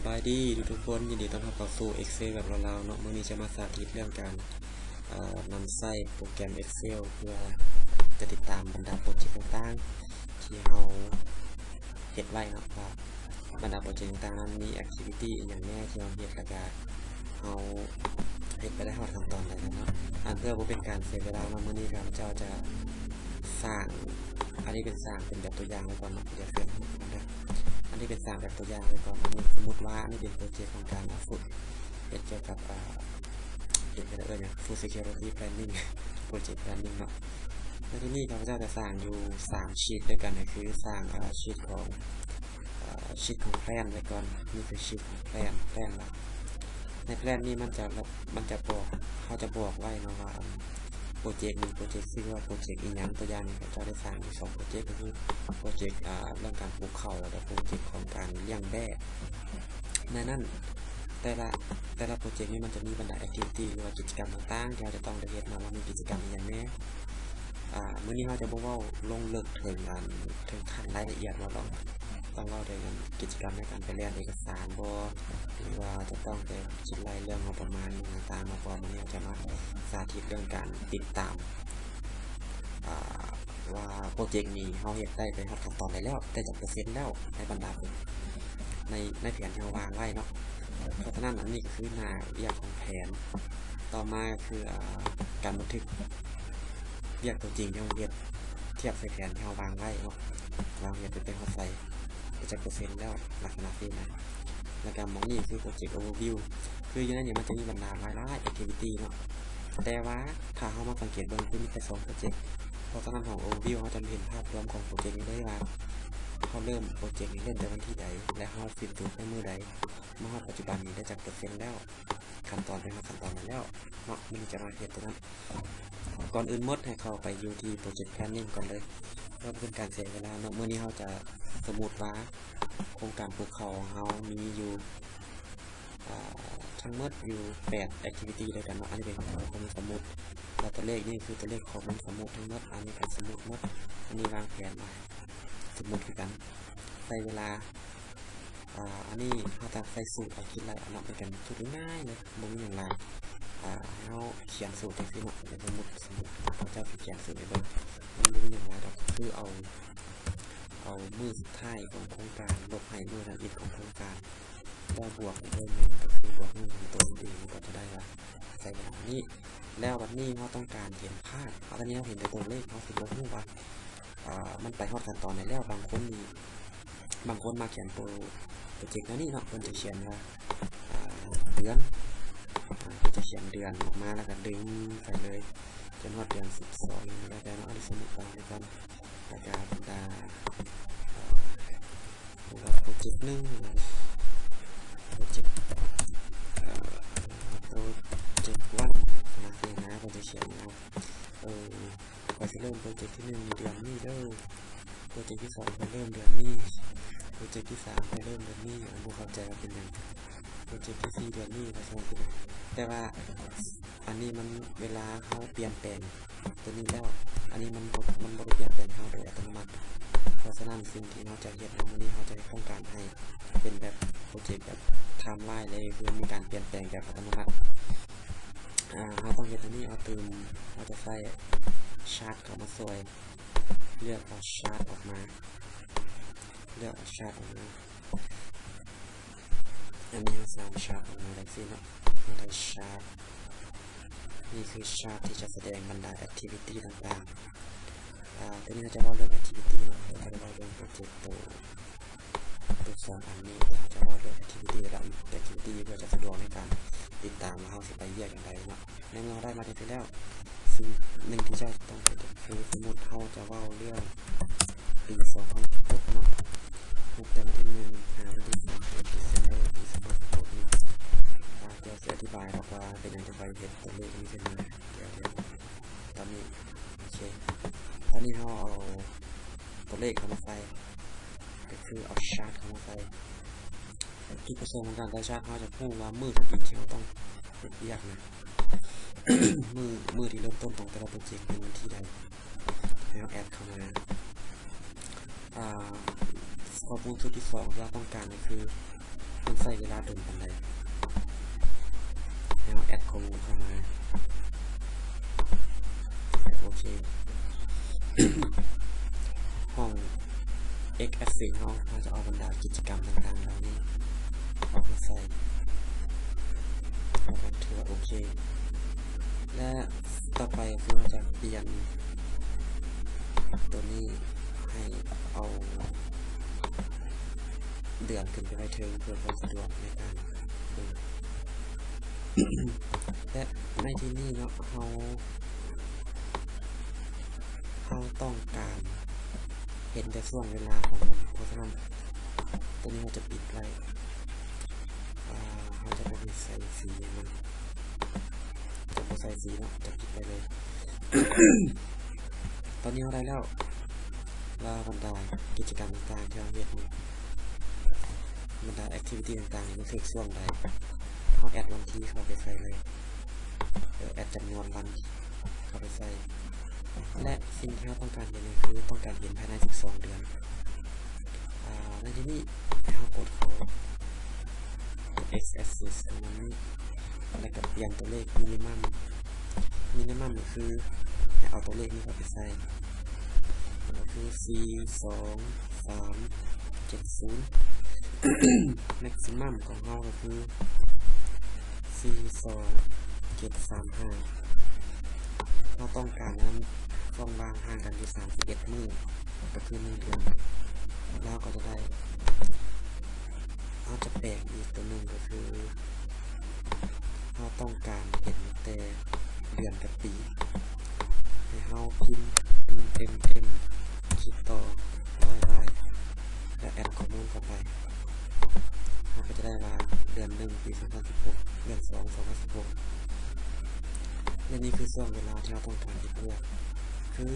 ບາຍດີທຸກໆຄົນ, ຍິນດີຕ້ອນຮັບເຂົ້າສູ່ Excel ແບບລາວໆເນາະ. ມື້ນີ້ຈະມາສາທິດເລື່ອງການ ເອີ ນຳໃຊ້ໂປຣແກຣມ Excel ເພື່ອຈະຕິດຕາມບັນດາໂປຣເຈັກຕ່າງໆທີ່ເຮົາເຮັດໄວ້ເນາະ, ວ່າບັນດາໂປຣເຈັກຕ່າງໆນັ້ນມີ activity ອີ່ຫຍັງແດ່ທີ່ເຮົາເຮັດ ແລ້ວກະເຮົາເຮັດໄປໄດ້ຮອດຂັ້ນຕອນໃດແລ້ວເນາະ. ອັນເພື່ອບໍ່ເປັນການເສຍເວລາເນາະ, ມື້ນີ້ຂ້າພະເຈົ້າຈະສ້າງ ອັນນີ້ເປັນສ້າງເປັນແບບຕົວຢ່າງໄວ້ກ່ອນເນາະ, ດຽວເປັນ ອັນນີ້ເປັນສ້າງແບບຕົວຢ່າງໄວ້ກ່ອນ. ອັນນີ້ສົມມຸດວ່າ ອັນນີ້ເປັນໂປຣເຈັກຂອງການຝຶກເຮັດກ່ຽວກັບ ອ່າ ເຮັດ ເອີ້ນຫຍັງ Food Security Planning Project Planning ເນາະ. ແລ້ວທີນີ້ຂ້າພະເຈົ້າຈະສ້າງຢູ່ສາມ sheet ດ້ວຍກັນ, ກໍຄືສ້າງ ອ່າ sheet ຂອງ ອ່າ sheet ຂອງ plan ໄວ້ກ່ອນ. ນີ້ຄື sheet ຂອງ plan plan ລະ ໃນ plan ນີ້ມັນຈະ ມັນຈະບອກ ເຮົາຈະບອກໄວ້ເນາະວ່າ ໂປຣເຈັກນີ້ ໂປຣເຈັກຊື່ວ່າໂປຣເຈັກອີ່ຫຍັງ. ຕົວຢ່າງນີ້ ຂ້າພະເຈົ້າໄດ້ສ້າງຢູ່ສອງໂປຣເຈັກ ກໍຄືໂປຣເຈັກ ອ່າ ເລື່ອງການປູກເຂົ້າ ແລ້ວກໍໂປຣເຈັກຂອງການລ້ຽງແບ້. ໃນນັ້ນ ແຕ່ລະ ແຕ່ລະໂປຣເຈັກນີ້ມັນຈະມີບັນດາ activity ຫຼືວ່າກິດຈະກຳຕ່າງໆທີ່ເຮົາຈະຕ້ອງໄດ້ເຮັດເນາະ, ວ່າມີກິດຈະກຳອີ່ຫຍັງແດ່. ອ່າ ມື້ນີ້ເຮົາຈະບໍ່ເວົ້າລົງເລິກເຖິງ ອັນ ເຖິງຂັ້ນລາຍລະອຽດວ່າຕ້ອງ ຕ້ອງເວົ້າເຖິງ ອັນ ກິດຈະກຳໃນການໄປແລ່ນເອກະສານບໍ ຫຼືວ່າຈະຕ້ອງໄປຄິດໄລ່ເລື່ອງງົບປະມານຫຍັງຕ່າງໆເນາະ. ເພາະວ່າມື້ນີ້ເຮົາຈະມາສາທິດເລື່ອງການຕິດຕາມ ອ່າ ວ່າໂປຣເຈັກນີ້ເຮົາເຮັດໄດ້ໄປຮອດຂັ້ນຕອນໃດແລ້ວ ໄດ້ຈັກເປີເຊັນແລ້ວ ໃນບັນດາ ໃນ ໃນແຜນທີ່ເຮົາວາງໄວ້ເນາະ. ເພາະສະນັ້ນ ອັນນີ້ກໍຄືໜ້າວຽກຂອງແຜນ. ຕໍ່ມາກໍຄື ອ່າ ການບັນທຶກວຽກຕົວຈິງທີ່ເຮົາເຮັດ ທຽບໃສ່ແຜນທີ່ເຮົາວາງໄວ້ເນາະ, ວ່າເຮົາເຮັດໄປຮອດໃສ ໄປຈັກເປີເຊັນແລ້ວ ລັກສະນະຊີ້ນະ. ແລ້ວກໍໝ່ອງນີ້ຄື Project Overview ຄືຢູ່ໃນນີ້ມັນຈະມີບັນດາຫຼາຍໆ activity ເນາະ, ແຕ່ວ່າຖ້າເຮົາມາສັງເກດເບິ່ງ ຄືມີແຕ່ສອງໂປຣເຈັກ. ເພາະສະນັ້ນ ຫ້ອງ Overview ເຮົາຈະເຫັນພາບລວມຂອງໂປຣເຈັກນີ້ເລີຍວ່າ ເຮົາເລີ່ມໂປຣເຈັກນີ້ເລີ່ມແຕ່ວັນທີໃດ ແລະ ເຮົາສິ້ນສຸດໃນມື້ໃດ, ມາຮອດປັດຈຸບັນນີ້ໄດ້ຈັກເປີເຊັນແລ້ວ, ຂັ້ນຕອນໄປຮອດຂັ້ນຕອນໃດແລ້ວເນາະ. ມື້ນີ້ຈະມາເຮັດຕົວນັ້ນ. ກ່ອນອື່ນໝົດ ໃຫ້ເຂົ້າໄປຢູ່ທີ່ Project Planning ກ່ອນເລີຍ ເພື່ອບໍ່ເປັນການເສຍເວລາເນາະ. ມື້ນີ້ເຮົາຈະສົມມຸດວ່າ ໂຄງການປູກເຂົ້າຂອງເຮົາມີຢູ່ ອ່າ ທັງໝົດຢູ່ແປດ activity ດ້ວຍກັນເນາະ. ອັນນີ້ເປັນຄວາມສົມມຸດ ແລະ ຕົວເລກນີ້ຄືຕົວເລກຂອງມັນ ສົມມຸດທັງໝົດ. ອັນນີ້ກໍສົມມຸດໝົດ, ອັນນີ້ວາງແຜນໄວ້ ສົມມຸດຄືກັນ. ໃຊ້ເວລາ ອ່າ ອັນນີ້ເຮົາຕ້ອງໃຊ້ສູດເອົາຄິດໄລ່ເອົາເນາະ, ເປັນການສູດງ່າຍໆເລີຍ ບໍ່ມີຫຍັງຫຼາຍ. ອ່າ ໃຫ້ເຮົາຂຽນສູດຈັ່ງຊີ້ເນາະ, ສົມມຸດ ສົມມຸດເຂົາເຈົ້າຊິຂຽນສູດໃຫ້ເບິ່ງ, ມັນບໍ່ມີຫຍັງຫຼາຍດອກ, ຄືເອົາ ເອົາມື້ສຸດທ້າຍຂອງໂຄງການ ລົບໃຫ້ມື້ທຳອິດຂອງໂຄງການ ແລ້ວບວກອີກເທື່ອໜຶ່ງ ກໍຄືບວກມື້ຂອງຕົວເອງ ມັນກໍຈະໄດ້ວ່າໃຊ້ເວລານີ້. ແລ້ວບັດນີ້ເຮົາຕ້ອງການເຫັນພາບ, ເພາະຕອນນີ້ເຮົາເຫັນແຕ່ຕົວເລກ ເຮົາຊິບໍ່ຮູ້ວ່າ ອ່າ ມັນໄປຮອດຂັ້ນຕອນໃດແລ້ວ. ບາງຄົນນີ້ ບາງຄົນມັກຂຽນໂປຣ ໂປຣເຈັກແນວນີ້ເນາະ, ເພິ່ນຈະຂຽນວ່າ ອ່າ ເດືອນ, ອ່າ ເພິ່ນຈະຂຽນເດືອນອອກມາ ແລ້ວກໍດຶງໄປເລີຍ ຈົນຮອດເດືອນສິບສອງ ແລ້ວແຕ່ເນາະ. ອັນນີ້ສົມມຸດເອົາແລ້ວກັນ ແລ້ວກະບັນດາ ເອີ ໂປຣເຈັກໜຶ່ງ ໂປຣເຈັກ ເອີ ໂປຣເຈັກວັນ ນະ ເນາະ, ເພິ່ນຈະຂຽນວ່າ ເອີ ຂ້ອຍຊິເລີ່ມໂປຣເຈັກທີໜຶ່ງໃນເດືອນນີ້ເດີ, ໂປຣເຈັກທີສອງຂ້ອຍເລີ່ມເດືອນນີ້, ໂປຣເຈັກທີສາມຂ້ອຍເລີ່ມເດືອນນີ້. ອັນບໍ່ເຂົ້າໃຈວ່າເປັນຫຍັງ ໂປຣເຈັກທີສີ່ເດືອນນີ້ ແຕ່ວ່າ ອັນນີ້ມັນເວລາເຮົາປ່ຽນແປງຕົວນີ້ແລ້ວ, ອັນນີ້ມັນບໍ່ ມັນບໍ່ໄດ້ປ່ຽນແປງເຮົາໂດຍອັດຕະໂນມັດ. ເພາະສະນັ້ນ ສິ່ງທີ່ເຮົາຈະເຮັດໃນມື້ນີ້ ເຮົາຈະຕ້ອງການໃຫ້ເປັນແບບໂປຣເຈັກແບບ timeline ເລີຍ, ຄືມີການປ່ຽນແປງແບບອັດຕະໂນມັດ. ອາ ເຮົາຕ້ອງເຮັດຕົວນີ້ ເຮົາຕື່ມ ເຮົາຈະໃຊ້ chart ເຂົ້າມາຊ່ວຍ, ເລືອກເອົາ chart ອອກມາ, ເລືອກເອົາ chart ອອກມາ. ອັນນີ້ເຮົາສ້າງ chart ອອກມາໄດ້ຊີ້ເນາະ, ເຮົາໄດ້ chart. ນີ້ຄື chart ທີ່ຈະສະແດງບັນດາ activity ຕ່າງໆ. ອາ ຕົວນີ້ເຮົາຈະເວົ້າເລື່ອງ activity ເນາະ, ເຮົາຈະເວົ້າເລື່ອງໂປຣເຈັກໂຕ ໂຕສອງອັນນີ້, ເຮົາຈະເວົ້າເລື່ອງ activity ແລ້ວ activity ເພື່ອຈະສະດວກໃນການຕິດຕາມວ່າເຮົາຊິໄປວຽກຢ່າງໃດເນາະ. ໃນເມື່ອເຮົາໄດ້ມາຈັ່ງຊີ້ແລ້ວ, ສິ່ງໜຶ່ງທີ່ເຈົ້າຕ້ອງເຮັດກໍຄື ສົມມຸດເຮົາຈະເວົ້າເລື່ອງປີສອງພັນສິບຫົກເນາະ, ນັບແຕ່ວັນທີໜຶ່ງຫາວັນທີສາມສິບເອັດ December ປີສອງພັນສິບຫົກນີ້. ອາ ດຽວຊິອະທິບາຍດອກວ່າເປັນຫຍັງຈຶ່ງໄປເຮັດຕົວເລກນີ້ຂຶ້ນມາ. ດຽວ ດຽວ ຕອນນີ້ ໂອເຄ ຕອນນີ້ເຮົາເອົາຕົວເລກເຂົ້າມາໃສ່ ກໍຄືເອົາ chart ເຂົ້າມາໃສ່. ຈຸດປະສົງຂອງການໃສ່ chart ເຮົາຈະຮູ້ວ່າມື້ທຳອິດທີ່ເຮົາຕ້ອງເຮັດວຽກນະ ມື້ ມື້ທີ່ເລີ່ມຕົ້ນຂອງແຕ່ລະໂປຣເຈັກເປັນວັນທີໃດ, ໃຫ້ເຮົາ add ເຂົ້າມາ. ອາ ຂໍ້ມູນຊຸດທີສອງທີ່ເຮົາຕ້ອງການກໍຄື ມັນໃຊ້ເວລາດົນປານໃດ. ໃຫ້ເຮົາແອັດຂໍ້ມູນເຂົ້າມາ. ໂອເຄ. ຫ້ອງ X Access ເຮົາ ເຮົາຈະເອົາບັນດາກິດຈະກຳຕ່າງໆເຫຼົ່ານີ້ອອກມາໃສ່ ແລ້ວກໍຖືວ່າໂອເຄ. ແລະ ຕໍ່ໄປຄືເຮົາຈະປ່ຽນຕົວນີ້ໃຫ້ເອົາເດືອນຂຶ້ນໄປໄວ້ເທິງ ເພື່ອຄວາມສະດວກໃນການເບິ່ງ. ແລະ ໃນທີ່ນີ້ເນາະ ເຮົາ ເຮົາຕ້ອງການເຫັນແຕ່ຊ່ວງເວລາຂອງມັນ, ເພາະສະນັ້ນ ຕົວນີ້ເຮົາຈະປິດໄວ້. ອາ ເຮົາຈະບໍ່ໃຫ້ໃສ່ສີໃຫ້ມັນ, ຈະບໍ່ໃສ່ສີເນາະ, ຈະປິດໄວ້ເລີຍ. ຕອນນີ້ເຮົາໄດ້ແລ້ວວ່າບັນດາກິດຈະກຳຕ່າງໆທີ່ເຮົາເຮັດນີ້, ບັນດາ activity ຕ່າງໆນີ້ ມັນຖືກຊ່ວງໃດ, ເຮົາແອັດວັນທີເຂົ້າໄປໃສ່ເລີຍ. ເອີ ແອັດຈຳນວນວັນເຂົ້າໄປໃສ່ ແລະ ສິ່ງທີ່ເຮົາຕ້ອງການເຫັນກໍຄືຕ້ອງການເຫັນພາຍໃນສິບສອງເດືອນ. ອາ ໃນທີ່ນີ້ໃຫ້ເຮົາກົດເຂົ້າ X Access ຂອງມັນນີ້ ແລ້ວກໍປ່ຽນຕົວເລກ minimum. minimum ກໍຄືໃຫ້ເອົາຕົວເລກນີ້ເຂົ້າໄປໃສ່ ກໍຄື ສີ່ສອງສາມເຈັດສູນ. maximum ຂອງເຮົາກໍຄື ສີ່ສອງເຈັດສາມຫ້າ. ເຮົາຕ້ອງການໃຫ້ມັນຊ່ອງວ່າງຫ່າງກັນຢູ່ສາມສິບເອັດມື້ ກໍຄືໜຶ່ງເດືອນ, ລາວກໍຈະໄດ້. ເຮົາຈະແປງອີກຕົວໜຶ່ງ ກໍຄືເຮົາຕ້ອງການເຫັນແຕ່ເດືອນກັບປີ. ໃຫ້ເຮົາພິມ M M M ຂີດຕໍ່ Y Y ແລ້ວແອັດຂໍ້ມູນເຂົ້າໄປ. ເຮົາກໍຈະໄດ້ວ່າເດືອນໜຶ່ງ ປີສອງພັນສິບຫົກ, ເດືອນສອງ ສອງພັນສິບຫົກ. ແລະ ນີ້ຄືຊ່ວງເວລາທີ່ເຮົາຕ້ອງການເຮັດວຽກ ຄື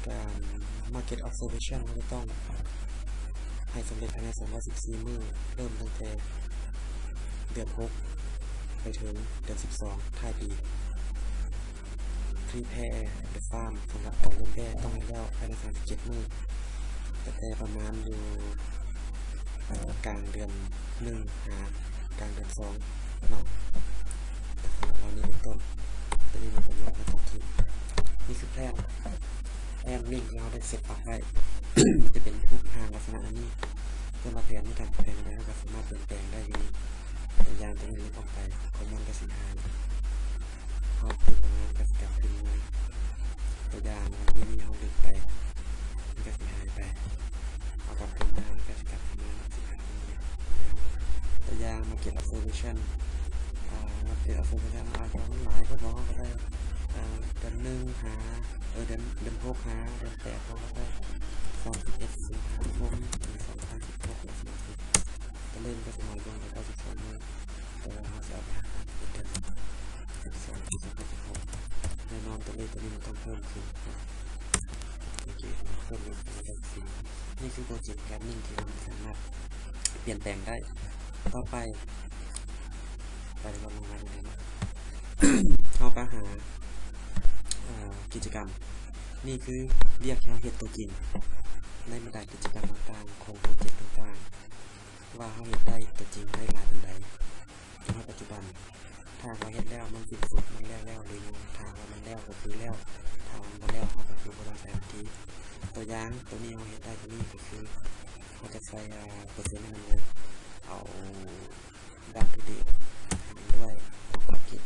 ການ market observation ເຮົາຈະຕ້ອງໃຫ້ສຳເລັດພາຍໃນສອງຮ້ອຍສິບສີ່ມື້, ເລີ່ມຕັ້ງແຕ່ເດືອນຫົກໄປເຖິງເດືອນສິບສອງທ້າຍປີ. prepare the farm ສຳລັບການລົງແບ້ຕ້ອງໃຫ້ແລ້ວພາຍໃນສາມສິບເຈັດມື້, ຕັ້ງແຕ່ປະມານຢູ່ ເອີ ກາງເດືອນໜຶ່ງຫາກາງເດືອນສອງເນາະ. ເຫຼົ່ານີ້ເປັນຕົ້ນ, ຕົວນີ້ມັນເປັນເລື່ອງທີ່ຕ້ອງຄິດ. ນີ້ຄືແພລນ, ແພລນໜຶ່ງທີ່ເຮົາໄດ້ set up ໄວ້ ຈະເປັນຮູບຮ່າງລັກສະນະອັນນີ້. ສຳລັບແຜນໃນການປ່ຽນແປງອັນໃດ ເຮົາກໍສາມາດປ່ຽນແປງໄດ້ຢູ່ນີ້. ຕົວຢ່າງຕົວນີ້ເລັກອອກໄປ ຄອມມອນກໍຊິຫາຍ. ເຮົາຕື່ນມາກໍຊິກັບຄືນມາ. ຕົວຢ່າງ ວັນທີນີ້ເຮົາລຶກໄປ ມັນກໍຊິຫາຍໄປ. ເຮົາກັບຄືນມາ ມັນກໍຊິກັບຄືນມາ ມັນຊິຫາຍໄປ. ຕົວຢ່າງ market observation ອາ market observation ອາດວ່າມັນຫຼາຍໂພດ ເຮົາກໍໄດ້ ອາ ເດືອນໜຶ່ງຫາ ເອີ ເດືອນ ເດືອນຫົກຫາເດືອນແປດ ເຮົາກໍໄດ້ສາມສິບເອັດສິງຫາຄົມ ປີສອງພັນສິບຫົກ ແລະ ສິບຫົກ ກໍເລີ່ມກໍສະມາລົງໄດ້ເກົ້າສິບສອງມື້. ແຕ່ວ່າເຮົາຊິເອົາໄປຫາເປັນເດືອນສິບສອງ ປີສອງພັນສິບຫົກ. ແນ່ນອນຕົວເລກຕົວນີ້ມັນຕ້ອງເພີ່ມຂຶ້ນເນາະ. ໂອເຄ ເພີ່ມຂຶ້ນເປັນເດືອນສີ່. ນີ້ຄືໂປຣເຈັກແພນໜຶ່ງທີ່ເຮົາສາມາດປ່ຽນແປງໄດ້. ຕໍ່ໄປ ໄປເບິ່ງລົງມາເບິ່ງເນາະ ເຮົາໄປຫາ ເອີ ກິດຈະກຳ. ນີ້ຄືວຽກທີ່ເຮົາເຮັດຕົວຈິງ ໃນບັນດາກິດຈະກຳຕ່າງໆ ຂອງໂປຣເຈັກຕ່າງໆ ວ່າເຮົາເຮັດໄດ້ຕົວຈິງໄດ້ຫຼາຍປານໃດ ຈົນຮອດປັດຈຸບັນ. ຖ້າເຮົາເຮັດແລ້ວມັນສິ້ນສຸດ ມັນແລ້ວແລ້ວ ຫຼື ຍັງ ຖ້າວ່າມັນແລ້ວກໍຄືແລ້ວ ຖ້າມັນບໍ່ແລ້ວເຮົາກໍຄືບໍ່ຕ້ອງໃສ່ວັນທີ. ຕົວຢ່າງ ຕົວນີ້ເຮົາເຮັດໄດ້ ຕົວນີ້ກໍຄືເຮົາຈະໃສ່ ເອີ ເປີເຊັນໃຫ້ມັນເລີຍ ເອົາ done to date ໃຫ້ມັນດ້ວຍ ເອົາກັບກິດ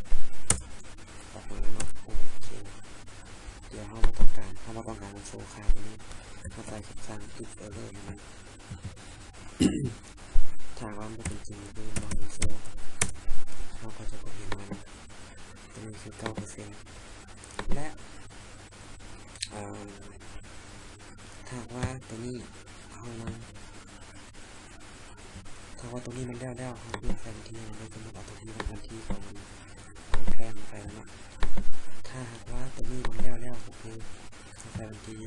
ອອກມາເນາະ. ໂອເຄ ດຽວເຮົາບໍ່ຕ້ອງການ ເຮົາບໍ່ຕ້ອງການໂຊຄ່າຕົວນີ້ ເຮົາໃສ່ຄຳສັ່ງ if error ໃຫ້ມັນ. ຖ້າວ່າມັນເປັນຈິງ ຄືບໍ່ໃຫ້ໂຊ ເຮົາກໍຈະບໍ່ເຫັນມັນ. ຕົວນີ້ຄືເກົ້າເປີເຊັນ ແລະ ເອີ ຖ້າວ່າຕົວນີ້ເຮົາຍັງ ຖ້າວ່າຕົວນີ້ມັນແລ້ວແລ້ວ ເຮົາປ່ຽນໃສ່ວັນທີໃຫ້ມັນເລີຍ. ສົມມຸດເອົາຕົວທີ່ວັນທີຂອງ ຂອງແພນໄປແລ້ວເນາະ. ຖ້າຫາກວ່າຕົວນີ້ມັນແລ້ວແລ້ວ ກໍຄືເຮົາໃສ່ວັນທີ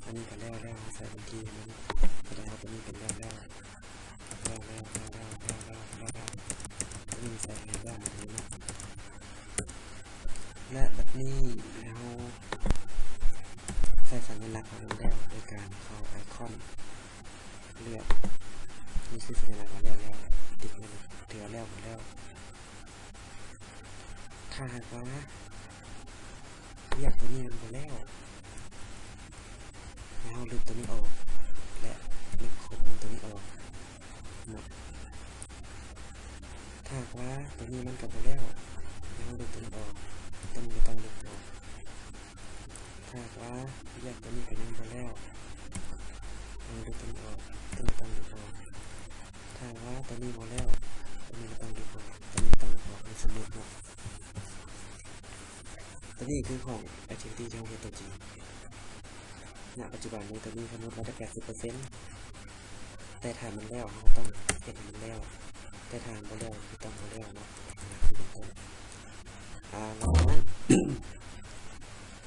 ອັນນີ້ກໍແລ້ວແລ້ວ ເຮົາໃສ່ວັນທີໃຫ້ມັນ. ສະແດງວ່າຕົວນີ້ເປັນແລ້ວແລ້ວ ແລ້ວແລ້ວ ແລ້ວແລ້ວ ແລ້ວແລ້ວ ແລ້ວແລ້ວ ຕົວນີ້ໃສ່ໃຫ້ແລ້ວໝົດເລີຍເນາະ. ແລະ ບັດນີ້ໃຫ້ເຮົາໃສ່ສັນຍະລັກຂອງມັນແລ້ວ ໂດຍການເຂົ້າໄອຄອນ ເລືອກ ນີ້ຄືສັນຍາລັກວ່າແລ້ວແລ້ວ ຕິກໄວ້ເທື່ອແລ້ວໝົດແລ້ວ. ຖ້າຫາກວ່າວຽກຕົວນີ້ມັນບໍ່ແລ້ວ ໃຫ້ເຮົາລຶບຕົວນີ້ອອກ ແລະ ລຶບຂໍ້ມູນຕົວນີ້ອອກເນາະ. ຖ້າຫາກວ່າຕົວນີ້ມັນກໍບໍ່ແລ້ວ ໃຫ້ເຮົາລຶບຕົວນີ້ອອກ ຕົວນີ້ກໍຕ້ອງລຶບອອກ. ຖ້າຫາກວ່າວຽກຕົວນີ້ກໍຍັງບໍ່ແລ້ວ ເຮົາດຶງຕົວນີ້ອອກ ຕົວນີ້ຕ້ອງດຶງອອກ. ຖ້າຫາກວ່າຕົວນີ້ບໍ່ແລ້ວ ຕົວນີ້ກໍຕ້ອງດຶງອອກ ຕົວນີ້ຕ້ອງອອກ. ໃນສົມມຸດເນາະ ຕົວນີ້ຄືຫ້ອງ activity ທີ່ເຮົາເຮັດຕົວຈິງ. ນະປັດຈຸບັນນີ້ຕົວນີ້ສົມມຸດວ່າໄດ້ແປດສິບເປີເຊັນ ແຕ່ຖ້າມັນແລ້ວ ເຮົາກໍຕ້ອງເຮັດໃຫ້ມັນແລ້ວ ແຕ່ຖ້າມັນບໍ່ແລ້ວ ກໍຕ້ອງບໍ່ແລ້ວເນາະ. ອາ ຫຼັງຈາກນັ້ນ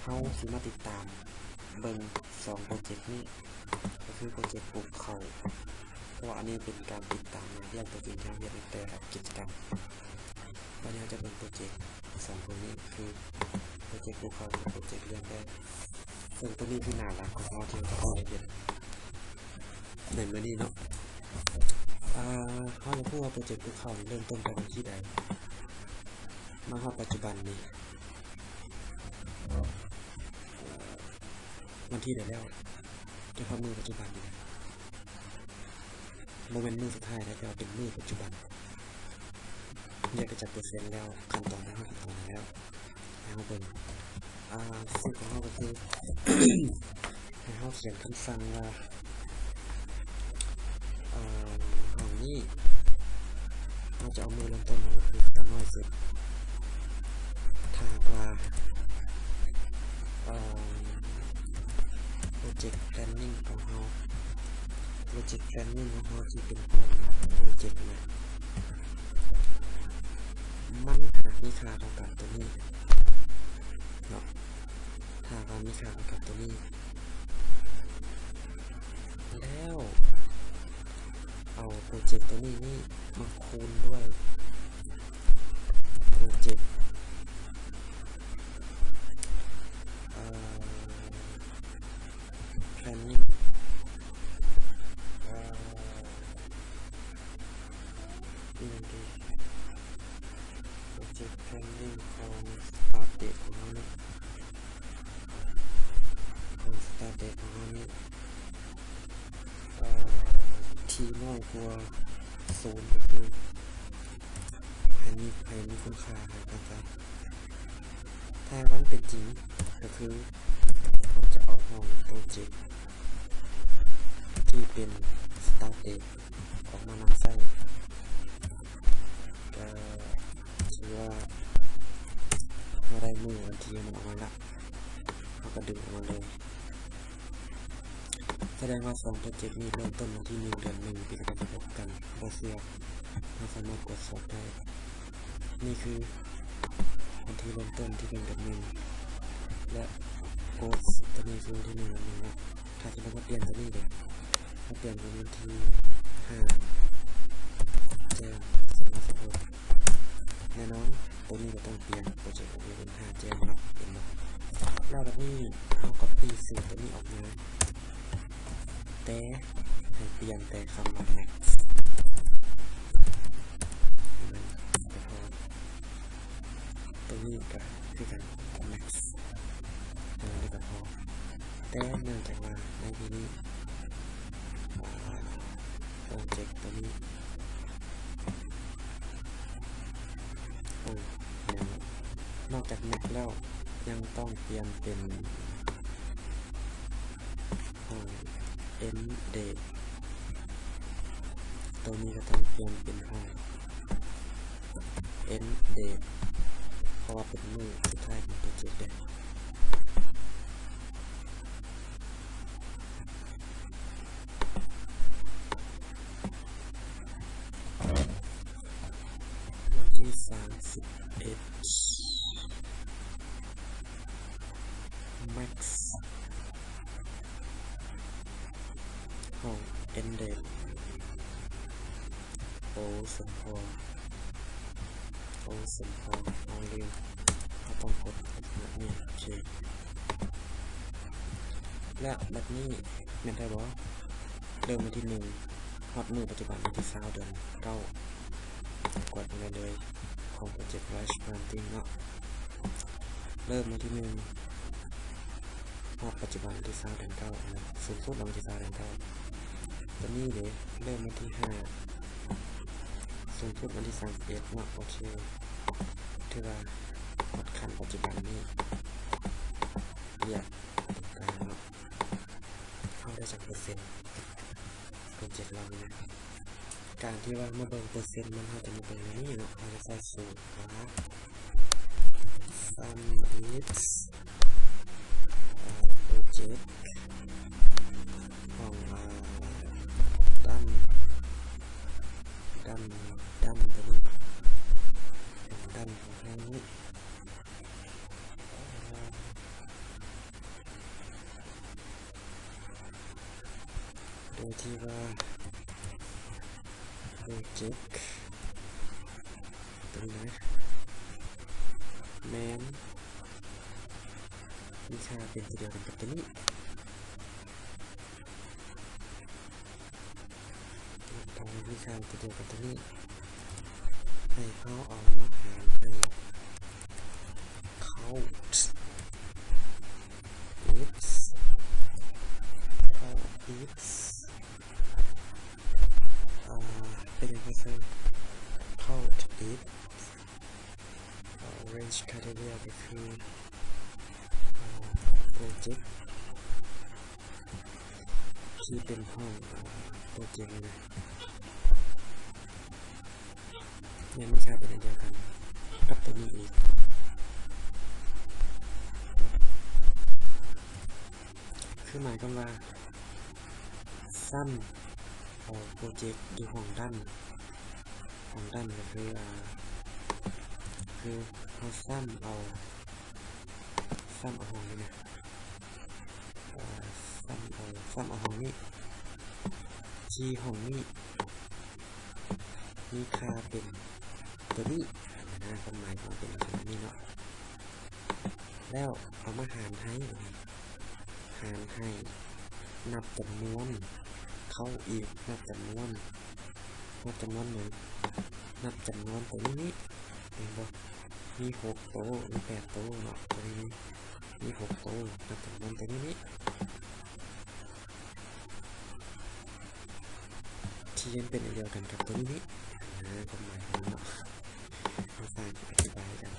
ເຮົາຊິມາຕິດຕາມເບິ່ງສອງໂປຣເຈັກນີ້ ກໍຄືໂປຣເຈັກປູກເຂົ້າ ເພາະວ່າອັນນີ້ເປັນການຕິດຕາມວຽກຕົວຈິງທີ່ເຮົາເຮັດໃນແຕ່ລະກິດຈະກຳ. ບາດນີ້ເຮົາຈະເບິ່ງໂປຣເຈັກສອງໂຕນີ້ ຄືໂປຣເຈັກພູເຂົາ ແລະ ໂປຣເຈັກລຽນແບບ ເຊິ່ງໂຕນີ້ຄືໜ້າຫຼັກຂອງເຮົາທີ່ເຮົາຈະຕ້ອງໄດ້ເຮັດໃນມື້ນີ້ເນາະ. ອາ ເຮົາຢາກຮູ້ວ່າໂປຣເຈັກພູເຂົານີ້ເລີ່ມຕົ້ນແຕ່ວັນທີໃດ? ມາຮອດປັດຈຸບັນນີ້ ເອີ ວັນທີໃດແລ້ວ? ຈົນຮອດມື້ປັດຈຸບັນນີ້ ບໍ່ແມ່ນມື້ສຸດທ້າຍແລ້ວ ແຕ່ວ່າເປັນມື້ປັດຈຸບັນ. ວຽກໄດ້ຈັກເປີເຊັນແລ້ວ? ຂັ້ນຕອນໄດ້ຮອດຂັ້ນຕອນໃດແລ້ວ? ໃຫ້ເຮົາເບິ່ງ ອາ ສູດຂອງເຮົາກໍຄື ໃຫ້ເຮົາຂຽນຄຳສັ່ງວ່າ ເອີ ຫ້ອງນີ້ ເຮົາຈະເອົາມື້ເລີ່ມຕົ້ນມາ ກໍຄືຄ່ານ້ອຍສຸດ. ຖ້າຫາກວ່າ ເອີ project planning ຂອງເຮົາ project planning ຂອງເຮົາທີ່ເປັນຫ້ອງໂປຣເຈັກນະ ມັນຫາກມີຄ່າເທົ່າກັບໂຕນີ້ເນາະ. ຖ້າວ່າມີຄ່າເທົ່າກັບໂຕນີ້ ແລ້ວເອົາໂປຣເຈັກໂຕນີ້ນີ້ມາຄູນດ້ວຍໂປຣເຈັກ ເອີ planning ເອີ ອີ່ຫຍັງດີ project planning ຂອງ start date ຂອງເຮົານີ້ ຂອງ start date ຂອງເຮົານີ້ ເອີ ທີ່ນ້ອຍກວ່າສູນ ກໍຄືໃຫ້ມີ ໃຫ້ມີຄຸນຄ່າໃຫ້ກັນຊະ. ຖ້າມັນເປັນຈິງ ກໍຄືເຮົາຈະເອົາຫ້ອງໂປຣເຈັກທີ່ເປັນ start date ອອກມານຳໃຊ້ ກໍຖືວ່າເຮົາໄດ້ມື້ວັນທີມັນອອກມາລະ ເຮົາກໍດຶງອອກມາເລີຍ. ສະແດງວ່າສອງໂປຣເຈັກນີ້ເລີ່ມຕົ້ນວັນທີໜຶ່ງ ເດືອນໜຶ່ງ ປີສອງພັນສິບຫົກ ກັນບໍ່ເຊື່ອ ເຮົາສາມາດກວດສອບໄດ້. ນີ້ຄືວັນທີເລີ່ມຕົ້ນ ທີໜຶ່ງ ເດືອນໜຶ່ງ ແລະ close ຕົວນີ້ຄືວັນທີໜຶ່ງ ເດືອນໜຶ່ງເນາະ. ຖ້າສົມມຸດວ່າປ່ຽນຕົວນີ້ເດ ເຮົາປ່ຽນເປັນວັນທີຫ້າ ແຈ້ມ ສອງພັນສິບຫົກ ແນ່ນອນ ຕົວນີ້ກໍຕ້ອງປ່ຽນ ໂປຣເຈັກຂອງເຮົາເປັນຫ້າແຈ້ມເນາະ ເຫັນບໍ່? ແລ້ວບັດນີ້ເຮົາ copy ສູດຕົວນີ້ອອກມາ ແຕ່ໃຫ້ປ່ຽນແຕ່ຄຳວ່າ max ແມ່ນກໍພໍ. ຕົວນີ້ກໍຄືກັນ max ເທົ່ານັ້ນກໍພໍ. ແຕ່ເນື່ອງຈາກວ່າໃນທີ່ນີ້ ອາ ໂປຣເຈັກຕົວນີ້ ໂອ້ ຍັງ ນອກຈາກ max ແລ້ວ ຍັງຕ້ອງປ່ຽນເປັນ ຫ້ອງ end date ຕົວນີ້ກໍຕ້ອງປ່ຽນເປັນຫ້ອງ end date ເພາະວ່າເປັນມື້ສຸດທ້າຍຂອງໂປຣເຈັກເດ້. ວັນທີສາມສິບເອັດ max ຫ້ອງ end date ໂອ ສົມພໍ ໂອ ສົມພໍ ເຮົາລືມ ເຮົາຕ້ອງກົດແບບນີ້ ໂອເຄ. ແລ້ວບັດນີ້ແມ່ນແທ້ບໍ່? ເລີ່ມວັນທີໜຶ່ງ ຮອດມື້ປັດຈຸບັນວັນທີຊາວເດືອນເກົ້າ ກວດເບິ່ງໄດ້ເລີຍ ຂອງໂປຣເຈັກ Rice Planting ເນາະ ເລີ່ມວັນທີໜຶ່ງ ຮອດປັດຈຸບັນວັນທີຊາວເດືອນເກົ້າເນາະ ສູງສຸດວັນທີຊາວເດືອນເກົ້າ ຕົວນີ້ເດ ເລີ່ມວັນທີຫ້າ ສູງສຸດວັນທີສາມສິບເອັດເນາະ ໂອເຄ ຖືວ່າຮອດຂັ້ນປັດຈຸບັນນີ້ ວຽກການເນາະ ເຮົາໄດ້ຈັກເປີເຊັນ ໂປຣເຈັກເຮົານີ້ນະ ການທີ່ວ່າມາເບິ່ງເປີເຊັນມັນ ເຮົາຈະມາເບິ່ງໃນນີ້ເນາະ ເຮົາຈະໃສ່ສູດວ່າ Sum is ເອີ ໂປຣເຈັກຂອງ ເອີ Done Done Done ຕົວນີ້ Done ຂອງເຮົານີ້ ໂດຍທີ່ວ່າໂປຣເຈັກຕົວນີ້ນະ ແມ່ນມີຄ່າເປັນຕົວດຽວກັນກັບຕົວນີ້. ຕ້ອງມີຄ່າຕົວດຽວກັນຕົວນີ້ ໃຫ້ເຮົາເອົາມາຫານໃຫ້ Count if Count if ເປັນຫຍັງເຮົາໃສ່ Count if Range Criteria ກໍຄື ໂປຣເຈັກທີ່ເປັນຫ້ອງໂປຣເຈັກນີ້ນະ ແມ່ນມີຄ່າເປັນອັນດຽວກັນກັບຕົວນີ້ອີກ ຄືໝາຍຄວາມວ່າ Sum ຂອງໂປຣເຈັກຢູ່ຫ້ອງ Done ຫ້ອງ Done ກໍຄື ອ່າ ຄືເຮົາ Sum ເອົາ Sum ເອົາຫ້ອງນີ້ນະ ເອີ Sum ເອົາ Sum ເອົາຫ້ອງນີ້ ທີ່ຫ້ອງນີ້ມີຄ່າເປັນຕົວນີ້ ອ່າ ຄວາມໝາຍຂອງເປັນແບບນີ້ເນາະ ແລ້ວເອົາມາຫານໃຫ້ ຫານໃຫ້ນັບຈຳນວນ ເຂົ້າອີກນັບຈຳນວນ ນັບຈຳນວນຫຍັງ? ນັບຈຳນວນຕົວນີ້ນີ້ ເຫັນບໍ່? ມີຫົກໂຕ ມີແປດໂຕເນາະ ຕົວນີ້ນີ້ ມີຫົກໂຕ ນັບຈຳນວນຕົວນີ້ນີ້ ທີ່ມັນເປັນອັນດຽວກັນກັບຕົວນີ້ນີ້ ອ່າ ຄວາມໝາຍຂອງມັນເນາະ ເຮົາສ້າງອະທິບາຍໃຫ້ກັນ.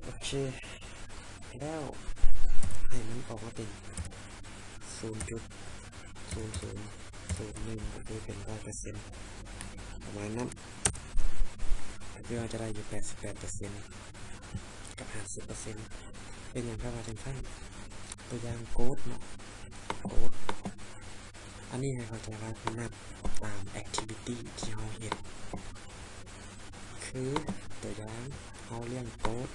ໂອເຄ ແລ້ວໃຫ້ມັນອອກມາເປັນສູນຈຸດສູນສູນສູນໜຶ່ງ ກໍຄືເປັນຮ້ອຍເປີເຊັນ ປະມານນັ້ນ ກໍຄືເຮົາຈະໄດ້ຢູ່ແປດສິບແປດເປີເຊັນກັບຫ້າສິບເປີເຊັນ. ເປັນຫຍັງຂ້ອຍວ່າຈັ່ງຊັ້ນ? ຕົວຢ່າງໂກດເນາະ ໂກດ ອັນນີ້ໃຫ້ເຂົ້າໃຈວ່ານັບຕາມ activity ທີ່ເຮົາເຮັດ ຄືຕົວຢ່າງເຮົາລ້ຽງໂກດ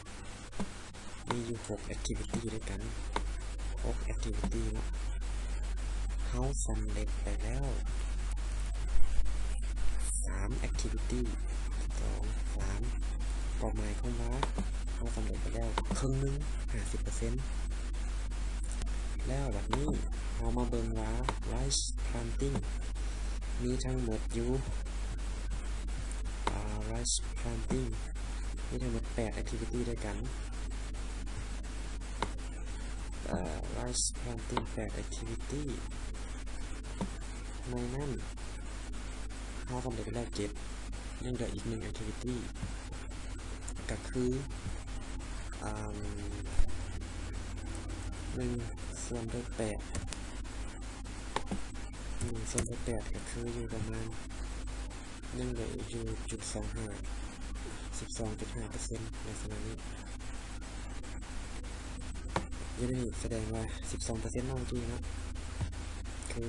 ມີຢູ່ຫົກ activity ດ້ວຍກັນ ຫົກ activity ເນາະ ເຮົາສຳເລັດໄປແລ້ວສາມ activity ສອງ ສາມ ກໍໝາຍຄວາມວ່າເຮົາສຳເລັດໄປແລ້ວເຄິ່ງໜຶ່ງ ຫ້າສິບເປີເຊັນ. ແລ້ວບັດນີ້ເຮົາມາເບິ່ງວ່າ rice planting ມີທັງໝົດຢູ່ ອ່າ rice planting ມີທັງໝົດແປດ activity ດ້ວຍກັນ ເອີ rice planting ແປດ activity ໃນນັ້ນ ເຮົາສຳເລັດໄປແລ້ວເຈັດ ຍັງເຫຼືອອີກໜຶ່ງ activity ກໍຄື ອ່າ ໜຶ່ງສ່ວນດ້ວຍແປດ ໜຶ່ງສ່ວນດ້ວຍແປດ ກໍຄືຢູ່ປະມານ ຍັງເຫຼືອຢູ່ຈຸດສອງຫ້າ ສິບສອງຈຸດຫ້າເປີເຊັນ ລັກສະນະນີ້ ຢູ່ໃນນີ້ສະແດງວ່າສິບສອງເປີເຊັນເນາະ ເມື່ອກີ້ເນາະ ຄື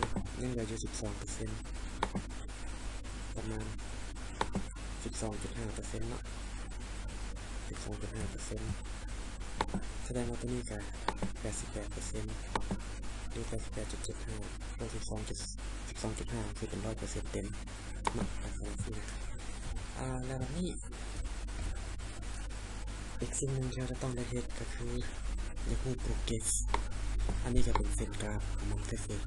ຍັງເຫຼືອຢູ່ສິບສອງເປີເຊັນ ປະມານສິບສອງຈຸດຫ້າເປີເຊັນເນາະ ສິບສອງຈຸດຫ້າເປີເຊັນ ສະແດງວ່າຕົວນີ້ກະແປດສິບແປດເປີເຊັນ ຫຼື ແປດສິບແປດຈຸດເຈັດຫ້າ ລວມສິບສອງຈຸດ ສິບສອງຈຸດຫ້າ ຄືເປັນຮ້ອຍເປີເຊັນເຕັມເນາະ ລັກສະນະນີ້ນະ ອ່າ ແລ້ວບັດນີ້ ອີກສິ່ງໜຶ່ງທີ່ເຮົາຈະຕ້ອງໄດ້ເຮັດກໍຄືຢາກຮູ້ໂປຣເກຣສ ອັນນີ້ກໍເປັນເສັ້ນກຣາຟຂອງມັນຊື່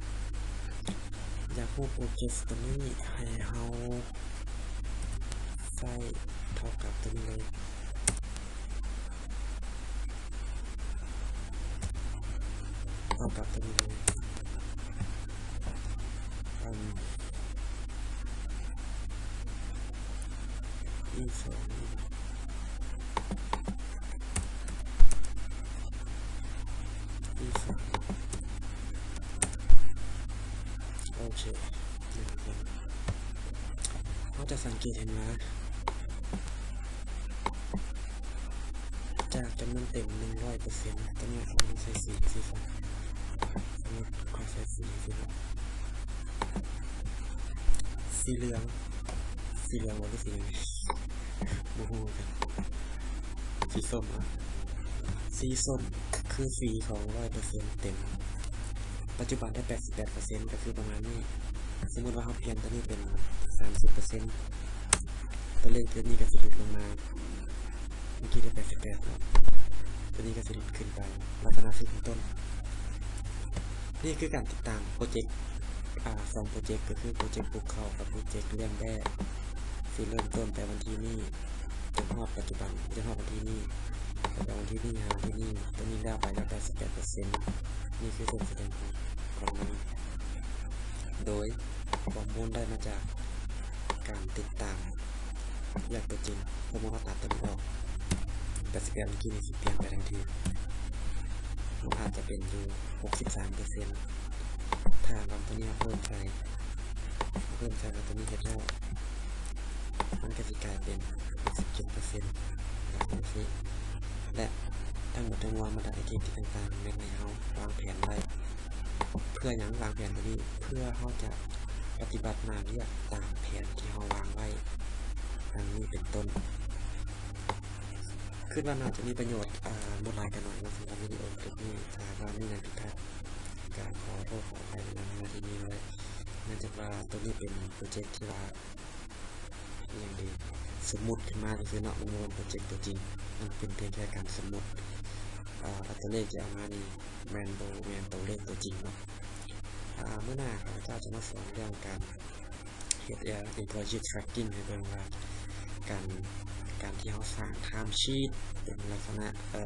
ໆ ຢາກຮູ້ໂປຣເຈັດຕົວນີ້ ໃຫ້ເຮົາໃສ່ເທົ່າກັບຕົວນີ້ເລີຍ ເທົ່າກັບຕົວນີ້ເລີຍ ອັນ ອີສອງ ອີສອງ ໂອເຄ ເຮົາຈະສັງເກດເຫັນວ່າ ຈາກຈຳນວນເຕັມໜຶ່ງຮ້ອຍເປີເຊັນ ຕົວນີ້ເຮົາໃສ່ສີ ສີຟ້າ ສົມມຸດເຮົາໃສ່ສີ ສີ ສີເຫຼືອງ ສີເຫຼືອງບໍ່ ຫຼືສີຫຍັງ ບໍ່ຮູ້ຄືກັນ ສີສົ້ມ ອະ ສີສົ້ມຄືສີຂອງຮ້ອຍເປີເຊັນເຕັມ ປັດຈຸບັນໄດ້ແປດສິບແປດເປີເຊັນ ກໍຄືປະມານນີ້ ສົມມຸດວ່າເຮົາປ່ຽນຕົວນີ້ເປັນສາມສິບເປີເຊັນ ຕົວເລກຕົວນີ້ກໍຈະຫຼຸດລົງມາ ເມື່ອກີ້ໄດ້ແປດສິບແປດເນາະ ຕົວນີ້ກໍຈະຫຼຸດຂຶ້ນໄປ ລັກສະນະຄືເປັນຕົ້ນ. ນີ້ຄືການຕິດຕາມໂປຣເຈັກ ອາ ສອງໂປຣເຈັກ ກໍຄືໂປຣເຈັກປູກເຂົ້າກັບໂປຣເຈັກລ້ຽງແບ້ ທີ່ເລີ່ມຕົ້ນແຕ່ວັນທີນີ້ ຈົນຮອດປັດຈຸບັນ ຈົນຮອດວັນທີນີ້ ແຕ່ວັນທີນີ້ຫາວັນທີນີ້ ຕົວນີ້ແລ້ວໄປແລ້ວແປດສິບແປດເປີເຊັນ ນີ້ຄືຜົນສະແດງຜົນຂອງມັນ ໂດຍຂໍ້ມູນໄດ້ມາຈາກການຕິດຕາມວຽກຕົວຈິງ. ສົມມຸດວ່າຕັດຕົວນີ້ອອກ ແປດສິບແປດມື້ກີ້ນີ້ຊິປ່ຽນໄປທັນທີ ມັນອາດຈະເປັນຢູ່ຫົກສິບສາມເປີເຊັນ ຖ້າຫາກວ່າຕົວນີ້ເຮົາເພີ່ມໃສ່ ເພີ່ມໃສ່ວ່າຕົວນີ້ເຮັດແລ້ວ ມັນກໍຊິກາຍເປັນຫົກສິບເຈັດເປີເຊັນ ແລະ ທັງໝົດທັງມວນບັນດາແອັກທິວິຕີ້ຕ່າງໆ ແມ່ນໃຫ້ເຮົາວາງແຜນໄວ້ ເພື່ອຫຍັງ ວາງແຜນຕົວນີ້ ເພື່ອເຮົາຈະປະຕິບັດໜ້າວຽກຕາມແຜນທີ່ເຮົາວາງໄວ້ ດັ່ງນີ້ເປັນຕົ້ນ. ຄິດວ່າໜ້າຈະມີປະໂຫຍດ ອາ ບໍ່ຫຼາຍກໍໜ້ອຍເນາະ ສຳລັບວິດີໂອຄລິບນີ້ ຖ້າຫາກວ່າມີຫຍັງຜິດພາດ ກໍຂໍໂທດຂໍອະໄພນຳ ທີ່ນີ້ໄວ້ ເນື່ອງຈາກວ່າຕົວນີ້ເປັນໂປຣເຈັກທີ່ວ່າ ອີ່ຫຍັງເດ ສົມມຸດຂຶ້ນມາຊື່ໆເນາະ ມັນບໍ່ແມ່ນໂປຣເຈັກຕົວຈິງ ມັນເປັນພຽງແຄ່ການສົມມຸດ ອາ ວ່າຕົວເລກທີ່ເອົາມານີ້ແມ່ນບໍ່ແມ່ນຕົວເລກຕົວຈິງເນາະ. ອາ ມື້ໜ້າຂ້າພະເຈົ້າຈະມາສອນເລື່ອງການເຮັດ ເອີ employee tracking ໃຫ້ເບິ່ງວ່າ ການ ການທີ່ເຮົາສ້າງ time sheet ເປັນລັກສະນະ ເອີ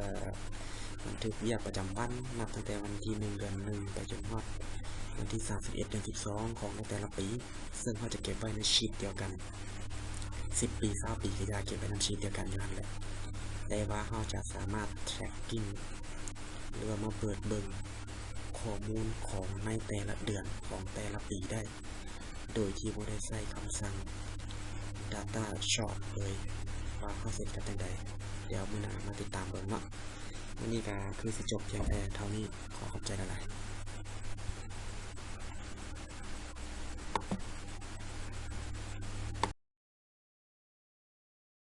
ບັນທຶກວຽກປະຈຳວັນ ນັບຕັ້ງແຕ່ວັນທີໜຶ່ງ ເດືອນໜຶ່ງ ໄປຈົນຮອດວັນທີສາມສິບເອັດ ເດືອນສິບສອງ ຂອງໃນແຕ່ລະປີ ເຊິ່ງເຮົາຈະເກັບໄວ້ໃນຊີດດຽວກັນ ສິບປີ ຊາວປີ ກໍຢ່າ ເກັບໄວ້ນຳຊີດດຽວກັນຢູ່ຫັ້ນແຫຼະ ແຕ່ວ່າເຮົາຈະສາມາດ tracking ຫຼືວ່າມາເປີດເບິ່ງຂໍ້ມູນຂອງໃນແຕ່ລະເດືອນຂອງແຕ່ລະປີໄດ້ ໂດຍທີ່ບໍ່ໄດ້ໃຊ້ຄຳສັ່ງ data short ເລີຍ ວ່າເຮົາເຮັດກັນຈັ່ງໃດ ດຽວມື້ໜ້າມາຕິດຕາມເບິ່ງເນາະ. ມື້ນີ້ກໍຄືຊິຈົບພຽງແຕ່ເທົ່ານີ້ ຂໍຂອບໃຈຫຼາຍໆ.